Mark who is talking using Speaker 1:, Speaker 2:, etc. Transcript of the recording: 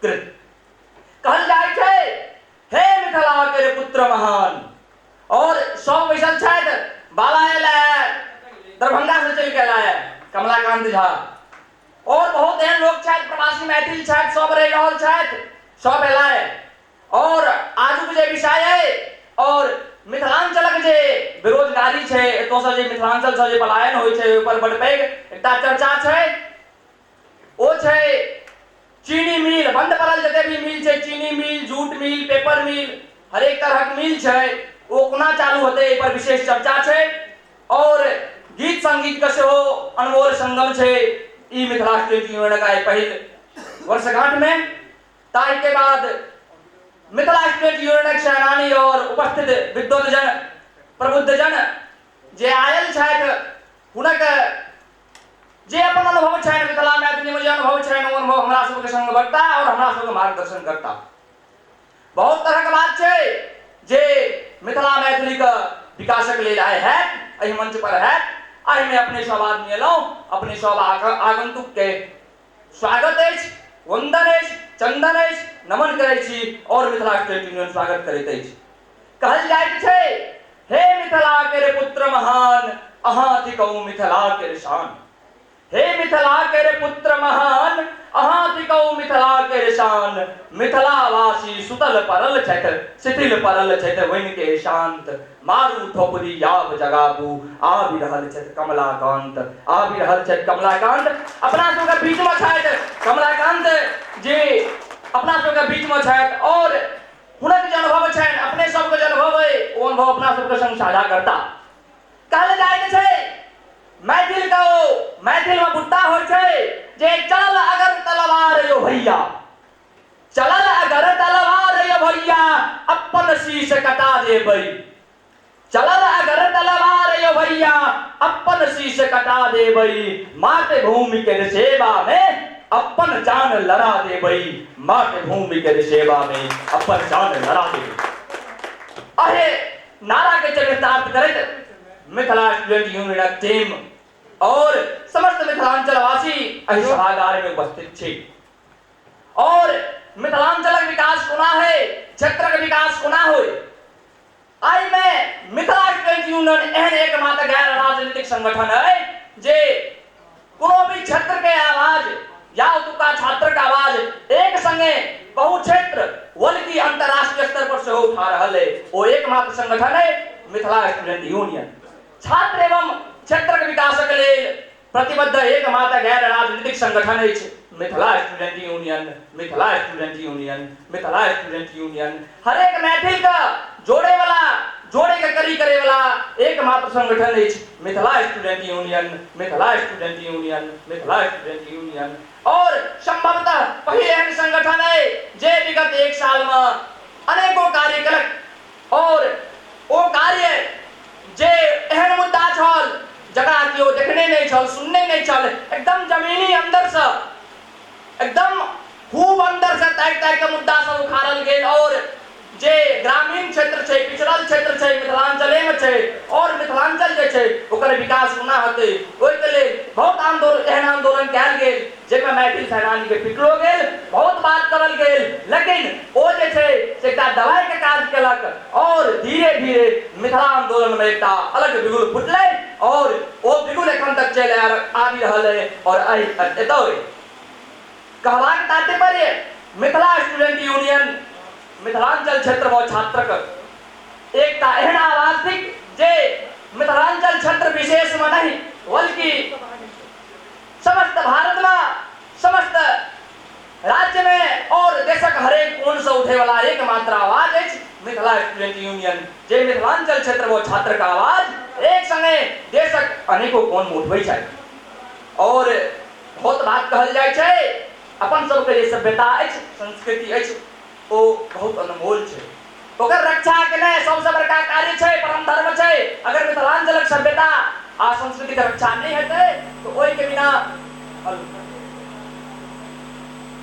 Speaker 1: कृत। कहल जाइ छै हे मिथिला के पुत्र महान, और सब बैसल छथि, बाबा एला दरभंगा से चलि के एला कमलाकांत झा, और बहुत एहन लोक छथि, प्रवासी मैथिल छथि, सब रहि रहल छथि, सब एला। और आजुक जे विषय अइ और मिथिलांचलक जे बेरोजगारी छै, एतऽसँ जे मिथिलांचलसँ जे पलायन होइ छै, ओहि पर बड पैघ एकटा चर्चा छै। ओ छै चीनी मिल, बंद पड़ल जते भी मिल छै, चीनी मिल, जूट मिल, पेपर मिल, हरेक तरहक मिल छै, ओ कोना चालू हेतै, एहि पर विशेष चर्चा छै। और गीत संगीत के सेहो अनमोल संगम छै ई मिथिला स्टेट यूनियनक आइ पहिल वर्षगांठ में। ताहिके बाद मिथिला स्टेट यूनियनक सेनानी और उपस्थित विद्वतजन प्रबुद्धजन जे आयल छथि, हुनक जे अपन अनुभव छनि, मिथिला मैथिलीमे जे अनुभव छनि, ओ अनुभव हमरा सबके संग बँटता और हमरा सबके मार्गदर्शन करता। बहुत तरहक बात छै जे मिथिला मैथिलीके विकासक लेल आइ हैत, एहि मंच पर हैत। एहिमे अपने सब आदमी एलहुँ, अपने सब आगंतुकके स्वागत अछि, वंदन अछि, चंदन अछि, नमन करै छी और मिथिला स्टेट यूनियन स्वागत करैत अछि। कहल जाइत छै हे मिथिला के पुत्र महान, अहाँ थिकहुँ मिथिला के शान। हे मिथिला के पुत्र महान, अहाँ थिकहुँ मिथिला के शान। मिथिलावासी सुतल पड़ल छथि, शिथिल पड़ल छथि बनि के शांत। मारू थोपड़ी आब जगाबू, आबि रहल छथि कमलाकांत, आबि रहल छथि कमलाकांत। अपना सबके बीच में छथि कमलाकांत जी, अपना सबके बीच में छथि और हुनक जे अनुभव छनि, अपने सबके जे अनुभव अइ, ओ अनुभव अपना सबके संग साझा करता। कहल जाइत छै मैथिल के ओ मैथिल में बुट्टा होइ छै जे चलल अगर तलवार यो भैया, चलल अगर तलवार यो भैया, अपन शीश कटा देबै। चलल अगर तलवार यो भैया, अपन शीश कटा देबै। मातृभूमि के सेवा में अपन जान लड़ा देबै, मातृभूमि के सेवा में अपन जान लड़ा देबै। अहे नारा के चरितार्थ करैत मिथिला स्टूडेंट यूनियनक टीम और समस्त मिथिलांचलवासी एहि सभागार में उपस्थित छी। और मिथिलांचलक विकास कोना है, क्षेत्रक विकास कोना होय, एहिमे मिथिला स्टूडेंट यूनियन एहन एकमात्र गैर राजनीतिक संगठन है जे कोनो भी क्षेत्र के आवाज या ओतुका छात्र के आवाज एक संगे बहुक्षेत्र बल्कि अंतर्राष्ट्रीय स्तर पर सेहो उठा रहल है। ओ एकमात्र संगठन है मिथिला स्टूडेंट यूनियन। छात्र एवं क्षेत्रक विकासक लेल प्रतिबद्ध एकमात्र गैर राजनीतिक संगठन अछि Mithila student union, Mithila student union, Mithila student union. हरेक मैथिल के जोड़े वाला, जोड़े के कड़ी करे वाला एकमात्र संगठन अछि Mithila student union, Mithila student union, Mithila student union. और संभवतः पहिल एहन संगठन है जे विगत एक साल में अनेकों कार्य केलक और ओ कार्य जे एहन मुद्दा छल जकरा केओ देखने नहि छल, सुनने नहि छल, एकदम जमीनी अंदर से, एकदम खूब अंदर से ताकि ताकि के मुद्दा सब उखाड़ल गेल। और जे ग्रामीण क्षेत्र छै, पिछड़ल क्षेत्र छै, मिथिलांचले में छै और मिथिलांचल जे छै ओकर विकास कोना हेतै, ओहिके लेल बहुत आंदोलन, एहन आंदोलन कयल गेल जाहिमे मैथिल सेनानी के पिटलो गेल, बहुत बात करल गेल, लेकिन ओ जे छै से एकटा दवाई के काज केलक और धीरे धीरे मिथिला आंदोलन में एकटा अलग बिगुल फुटलै और ओ बिगुल एखन तक चलि आबि रहल है। और एतऽ कहबाक तात्पर्य मिथिला स्टूडेंट यूनियन मिथिलांचल क्षेत्र व छात्रक एकटा एहन आवाज थिक जे मिथिलांचल क्षेत्र विशेष में नहीं बल्कि समस्त भारत में, समस्त राज्य में और देशक हरेक कोण से उठे वाला एकमात्र आवाज अछि मिथिला स्टूडेंट यूनियन, जे मिथिलांचल क्षेत्र व छात्रक आवाज एक संगे देशक अनेको कोण में उठबै छथि। और बहुत बात कहल जाइ छै, अपन सबके जे सभ्यता अछि, संस्कृति अछि, ओ बहुत अनमोल छै, ओकर रक्षा केनाइ सबसँ बड़का कार्य छै, परम धर्म छै। अगर मिथिलांचलक सभ्यता आ संस्कृतिके रक्षा नहि हेतै तऽ ओहिके बिना